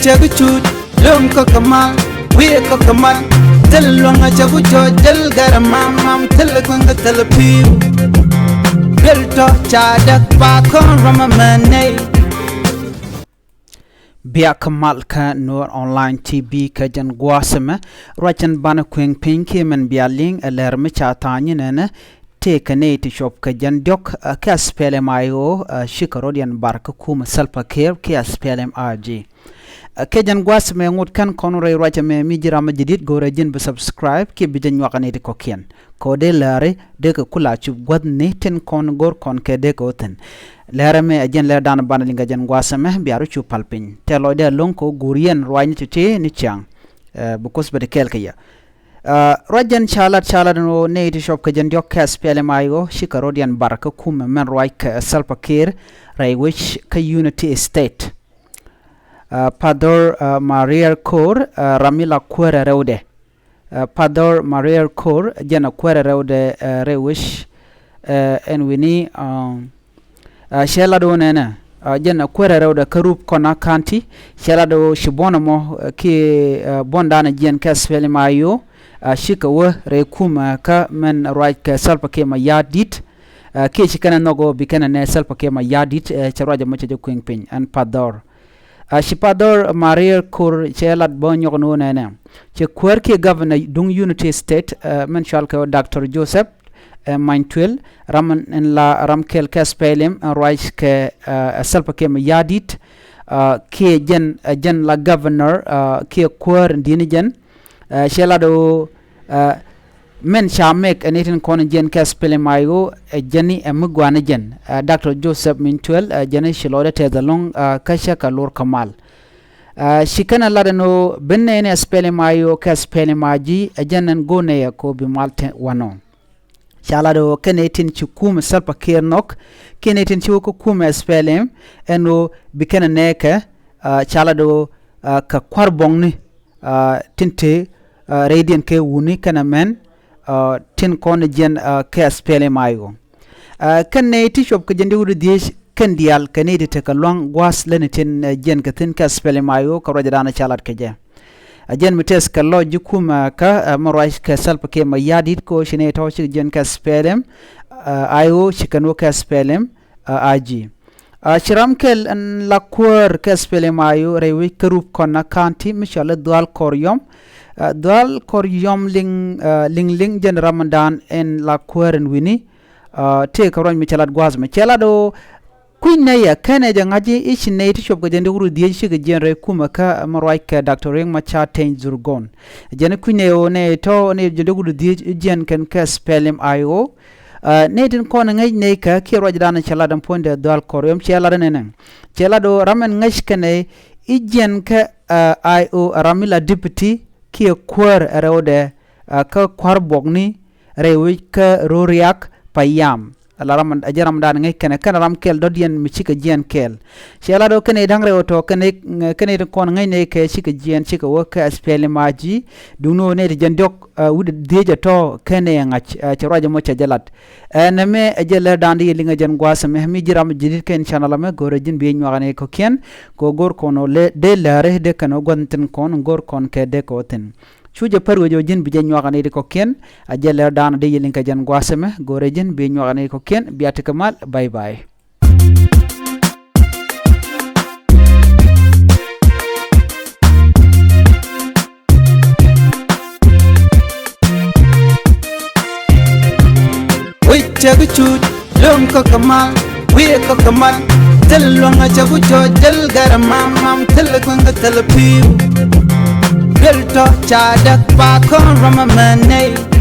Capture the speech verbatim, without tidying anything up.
Cɛ bi cut lom kɔ kɛ mal, wiɛ kɔ kɛ mal. Thil luɔ̱ŋ a cɛ ku cɔ jɛl gɛr mam mam, thil kueŋ kɛ thil piu. Duel tɔ ca däk pa kɔn ram a mɛ nɛy. Bia kɛ mal kä Nuer Online T V kä jɛn gua̱a̱th ɛmɛ. Ruac ɛn banɛ kueŋ piny kiɛ mɛn bia liŋ ɛ lɛr mi ca tha̱a̱ny nɛnɛ. Tëëkɛ nɛy ti cuɔp kɛ jɛn diɔ̱k, ɛ, kɛ S P L M I O, ɛ, cikɛ rɔ̱diɛn bar kä kumɛ Salva Kiir kɛ S P L M I G. Ɛ, kɛ jɛn gua̱a̱th mɛ ŋot kɛn kɔn rɛy ruacɛ mɛ mi ji̱ ram mi ji̱ di̱t go̱rɛ ji̱n bi subscribe kiɛ bi jɛ nyuak nɛy ti kɔ̱kiɛn. Kɛ ɣöö dee lääri dee kɛ kula cup gua̱thni tin kɔn go̱r kɔn kɛ dee kɛ ɣöö thi̱n. Lɛrɛ mɛ ɛ jɛn lɛr dan banɛ liŋ kɛ jɛn gua̱a̱th mɛ bia rɔ cup pal piny. Tɛ lɔcdɛ lo̱ŋ kɛ ɣöö guur yɛn ruacni ti ti ni ciaŋ. Ɛ, bi Kuoth bɛ ti kɛɛl kɛ yɛ. Ɛ, ruac jɛn ca lat ca lat ɛn ɣöö nɛy ti cuɔp kɛ jɛn diɔ̱k kɛ S P L M I O cikɛ rɔ̱diɛn bar kä kumɛ mɛn ruac kɛ Salva Kiir rɛy wec kä Unity State. Ɛ, Pathor, ɛ, Marier Koor, ɛ, ram mi la kuäärɛ rɛwdɛ. Ɛ, Pathor Marier Koor jɛn ɛ kuäärɛ rɛwdɛ, ɛ, rɛy wec, ɛ, ɛn wi̱ni, ɛ, Ɛ, cɛ lat ɣöö nɛnɛ, ɛ, jɛn ɛ kuäärɛ rɛwdɛ kä Rubkona County, cɛ lat ɣöö ci buɔ̱n ɛmɔ, ɛ, kiɛ, ɛ, buɔ̱ndan ɛ jiɛn kɛ S P L M I O, ɛ, cikɛ wä rɛy kumɛ kä mɛn ruac kɛ Salva Kiir Mayardit, ɛ, kiɛ ci kɛn ɛ nhɔk ɣöö bi kɛn ɛ nɛ Salva Kiir Mayardit, ɛ, cɛ ruac ɛmɔ cɛ jɛ kueŋ piny ɛn Pathor. Ɛ, ci Pathor Marier Koor cɛ lat bä nyɔk ni ɣöö nɛnɛ. Cɛ kuäär kiɛ governor duŋ Unity State, ɛ, mɛn cɔal kɛ ɣöö Doctor Joseph, ɛ, Many Tuel, ram in la ram kɛl kɛ S P L M, ɛ, ruac kɛ, ɛ, Salva Kiir Mayardit, ɛ, kiɛ jɛn, ɛ, jɛn la governor, ɛ, kiɛ kuäär in di̱t ni jɛn, ɛ, cɛ lat ɣöö, ɛ, mɛn ca mɛk ɛ nɛy tin kɔn jiɛn kɛ S P L M I O, ɛ, jɛn ni ɛ mi gua̱a̱n ni jɛn, ɛ, Doctor Joseph Many Tuel, ɛ, jɛn ni ci lɔcdɛ tɛth ɛlɔ̱ŋ, ɛ, kä cä kɛ lor kɛ mal. Ɛ, ci kɛn ɛ lat ɛn ɣöö ben nɛy ni S P L M I O kɛ S P L M I G, ɛ, jɛn ɛn go̱o̱r nɛy ɛ kɛ ɣöö bi mal te wanɔ. Ca lat ɣöö kɛn nɛy tin ci kumɛ Salva Kiir nhɔk, kiɛ nɛy tin ci wä kä kumɛ S P L M, ɛn ɣöö bi kɛn ɛ nɛɛkɛ, ɛ, ca lat ɣöö, ɛ, kɛ kua̱r buɔ̱ŋni, ɛ, tin te, ɛ, rɛydiɛn kɛ wutni kɛnɛ mɛn, ɛ, tin kɔn jiɛn, ɛ, kɛ S P L M I O. Ɛ, kɛn nɛy ti cuɔp kɛ jɛn diɔ̱k wi̱cdɛ dhieec kɛn diaal kɛ nɛy ti tekɛ lua̱ŋ gua̱a̱th lätni tin, ɛ, jiɛn kɛ thi̱n kɛ S P L M I O kɛ ruacdan ca lat kɛ jɛ. Ɛ jɛn mi tɛth kɛ lɔc ji̱ kumɛ kä, ɛ, mi ruac kɛ Salva Kiir Mayardit kɛ ɣöö ci nɛy tɔ̱ cikɛ jiɛn kɛ S P L M, ɛ, I O ci kɛn wä kɛ S P L M, ɛ, I G. Ɛ, ci ram kɛl ɛn la kuäär kɛ S P L M I O rɛy wec kä Rubkona County mi cɔal i̱ Dhual Kɔr Yɔm. Ɛ, Dhual Kɔr Yɔm liŋ, ɛ, liŋ liŋ jɛn ramdan ɛn la kuäär ɛn wi̱ni. Ɛ, tëëkɛ ruac mi cɛ lat gua̱a̱th mɛ cɛ lat ɣöö kui̱ny nɛy ɛ kɛn ɛ jɛ ŋa̱c i̱ ci nɛy ti cuɔp kɛ jɛn diɔ̱k wi̱cdɛ dhieec cikɛ jiɛn rɛy kumɛ kä, ɛ, mi ruac kɛ Doctor Riek Machar Teny Dhurgon. Jɛn i̱ kui̱ny nɛy ɣöö nɛy tɔ̱ nɛy jɛn diɔ̱k wi̱cdɛ dhieec jiɛn kɛn kɛ S P L M I O. Ɛ, nɛy tin kɔn ŋäc nɛy kɛ kiɛ ruacdan cɛ lat ɛn puɔ̱nydɛ Dhual Kɔr Yɔm cɛ lat ɛn ɛnɛ. Cɛ lat ɣöö ram ɛn ŋäc kɛn ɛ i̱ jiɛn kɛ, ɛ, I O ɛ ram mi la deputy kiɛ kuäär ɛ rɛwdɛ, ɛ, kä kua̱r buɔkni rɛy wec kä Roriak Payam. Ɛ la ram, ɛ jɛn ramdan ŋäc kɛn ɛ kɛn ram kɛl dɔ̱diɛn mi cikɛ jiɛn kɛɛl. Cɛ lat ɣöö kɛn nɛy da̱ŋ rɛw tɔ̱ kɛn nɛy, kɛn nɛy tin kɔn ŋäc nɛy kɛ cikɛ jiɛn cikɛ wä kɛ S P L M I G. Duŋni ɣöö nɛy ti jɛn diɔ̱k, ɛ, wi̱cdɛ dhieec ɛ tɔ̱ kɛn nɛy ɛ ŋa̱c, ɛ, cɛ ruac ɛmɔ cɛ jɛ lat. Ɛ nɛmɛ ɛ jɛ lɛr da̱a̱n di yɛ liŋ ɛ jɛn gua̱a̱th ɛmɛ mi ji̱ ram ji̱ di̱t kɛn channel ɛmɛ go̱rɛ ji̱n bi nyuak ɛ nɛy kɔ̱kiɛn. Kɛ ɣöö go̱r kɔn ɣöö lɛ dee lääri dee kɛn ɣöö gua̱th tin kɔn go̱r kɔn kɛ dee kɛ ɣöö thi̱n. Cu jɛ pär wec ɣöö ji̱n bi jɛ nyuak ɛ nɛy ti kɔ̱kiɛn. Ɛ jɛ lɛr da̱a̱n di yɛ liŋ kɛ jɛn gua̱a̱th ɛmɛ go̱rɛ ji̱n bi nyuak ɛ nɛy ti kɔ̱kiɛn bia tekɛ mal. Bye bye. Wi̱c cɛ bi cut, lom kɔ kɛ mal, wi̱i̱ kɔ kɛ mal. Thil luɔ̱ŋ a cɛ ku cɔ jɛl gɛr mam mam, thil kueŋ kɛ thil pi̱i̱w. Duel tɔ ca däk pa kɔn ram a mɛ nɛy.